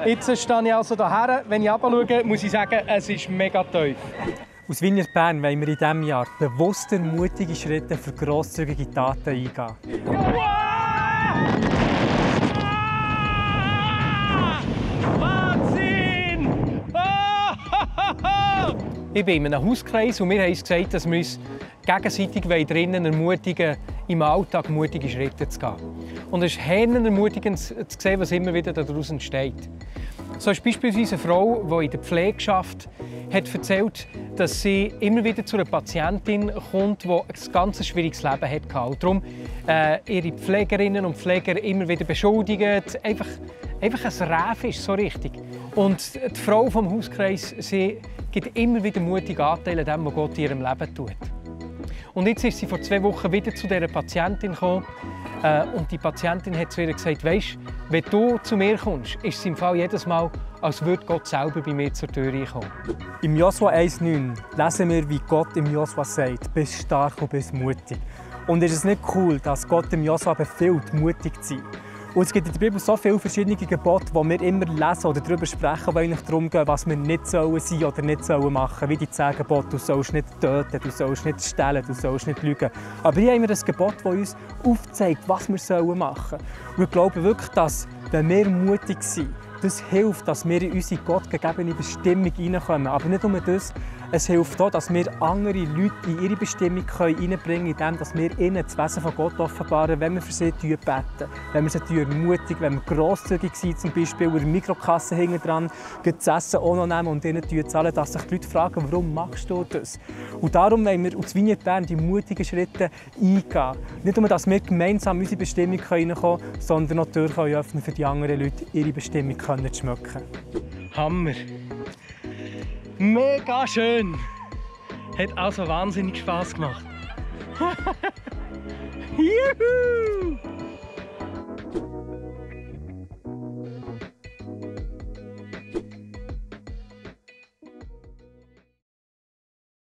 Jetzt stehe ich also hierher. Wenn ich runterschaue, muss ich sagen, es ist mega tief. Aus Vineyard Bern wollen wir in diesem Jahr bewusster mutige Schritte für grosszügige Taten eingehen. Wahnsinn! Ich bin in einem Hauskreis und wir haben uns gesagt, dass wir uns gegenseitig drinnen ermutigen, im Alltag mutige Schritte zu gehen. Und es ist ermutigend zu sehen, was immer wieder daraus entsteht. So ist beispielsweise eine Frau, die in der Pflege arbeitet, hat erzählt, dass sie immer wieder zu einer Patientin kommt, die ein ganz schwieriges Leben hatte. Und darum ihre Pflegerinnen und Pfleger immer wieder beschuldigen. Einfach ein Räf ist so richtig. Und die Frau vom Hauskreis, sie gibt immer wieder mutige Anteile dem, was Gott in ihrem Leben tut. Und jetzt ist sie vor 2 Wochen wieder zu dieser Patientin gekommen. Und die Patientin hat zu ihr gesagt, weisst, wenn du zu mir kommst, ist es im Fall jedes Mal, als würde Gott selber bei mir zur Tür kommen. Im Josua 1,9 lesen wir, wie Gott im Josua sagt, bist stark und bist mutig. Und ist es nicht cool, dass Gott im Josua befiehlt, mutig zu sein? Und es gibt in der Bibel so viele verschiedene Gebote, die wir immer lesen oder darüber sprechen, die eigentlich darum gehen, was wir nicht sein oder nicht machen sollen. Wie die 10 Gebote, du sollst nicht töten, du sollst nicht stehlen, du sollst nicht lügen. Aber hier haben wir ein Gebot, das uns aufzeigt, was wir machen sollen. Und ich glaube wirklich, dass, wenn wir mutig sind, das hilft, dass wir in unsere gottgegebene Bestimmung hineinkommen. Aber nicht nur das, es hilft auch, dass wir andere Leute in ihre Bestimmung hineinbringen können, indem wir ihnen das Wesen von Gott offenbaren, wenn wir für sie beten, wenn wir sie ermutigen, wenn wir grosszügig sind, zum Beispiel in der Mikrokasse hinten dran, das Essen auch noch nehmen und ihnen zahlen, dass sich die Leute fragen, warum machst du das? Und darum wollen wir aus Vineyard Bern die mutigen Schritte eingehen. Nicht nur, dass wir gemeinsam in unsere Bestimmung hineinkommen können, sondern auch die Tür öffnen für die anderen Leute, ihre Bestimmung zu schmecken. Hammer! Mega schön! Hat also wahnsinnig Spass gemacht. Juhu!